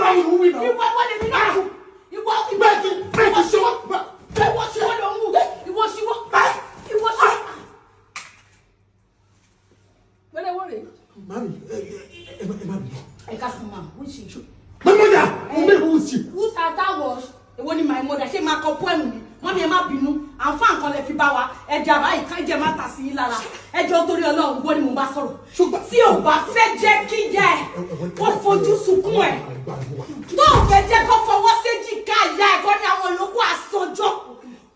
Báwo ló ń wí náà? Ìwọ ìwọ lèmi náà. Ìwọ ìwọ Bẹ́ẹ̀ ti bẹ́ẹ̀ ti ṣe wọ́n. Ìwọ ṣíwọ́ ló ń wù. Ìwọ ṣíwọ́. Ìwọ ṣíwọ́. Wẹ́lẹ́ wọ́n rè. Mami, ẹ ẹ ẹ má bínú. Ẹ ká sùn máa wọ́n ṣe. My mother, mo bẹ́ẹ̀ who is she? Who Sata was? Èwo ni my mother? Ṣé máa kọ poem ni? Mọ́mí, ẹ má bínú. Àǹfààní kan lẹ fi bá wa. Ẹja báyìí ká jẹ́ má ta sí yín lára. Ẹjọ́ torí Ọlọ́run gbọ́ ni mo bá sọ̀rọ̀. Tí ò bá fẹ́ jẹ́ kí ìyá ẹ̀ kó fojú sunkún ẹ̀, tó ò fẹ́ jẹ́ kó fọwọ́ séjì ká ìyá ẹ̀ kọ́ ní àwọn yòókù àsọjọ́.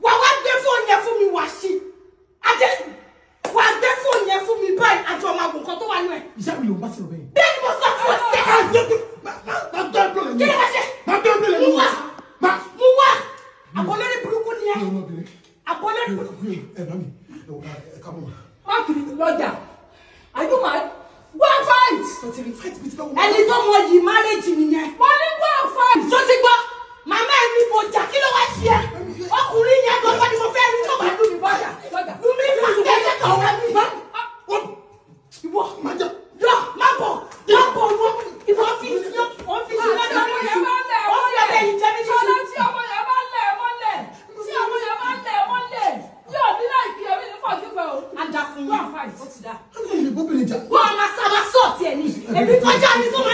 Wà wá gbé fóònù yẹn fún mi wá sí. Ajé wà gbé fóònù yẹn fún mi báyìí, àjọ máa wò nǹkan tó wà nù ẹ̀. Ìyá mi ló ń bá sọ̀rọ̀ bẹ́ẹ̀. Bẹ́ẹ̀ ni mo sọ fún ọ sẹ́. Má gbẹ́ bọ́ọ̀lù. Kí ló máa ṣe? Má gbẹ́ bọ́ọ̀lù. Mú wá. Má. Mú wá. Àbọ̀lórí burúkú ni ẹ. Àbọ̀lórí burúkú. Ẹ bá mi, ẹ ká mọ̀. Má kiri lọ́jà. Are you mad? Go and fight. Ẹni tó mọ yìí marriage nìyẹn. Mo ní go and fight. Tó ti gbọ́, màmá ẹ̀ ní mo jà, kí ló wá ṣe ẹ́? Ọkùnrin yẹn gbọ́dọ̀ ni mo fẹ́ rí tó bá dùn mí bọ́jà. Dùn mí fà kẹ́kẹ́ kan wá mi. Ìwọ yọ má bọ̀ má bọ̀ ìwọ ìwọ fi ó fi sí lọ́dọ̀ Ọmọ yẹn bá lẹ̀ ó fi ọbẹ̀ yìí jẹ́ mi Ṣọlá, ṣíṣú. tí ọmọ yẹn bá lẹ̀ mọ́lẹ̀, tí ọmọ yẹn bá lẹ̀ mọ́lẹ̀, yóò ní láìpẹ́ ẹ̀mí ní fọ̀gífẹ̀ o. Ajá fún Go yín. and fight. Ó ti dá. Lè bóbìnrin jà. Wọ́n á máa sábà sọ̀tì ẹ̀ ní. Èmi kọjá mi tó máa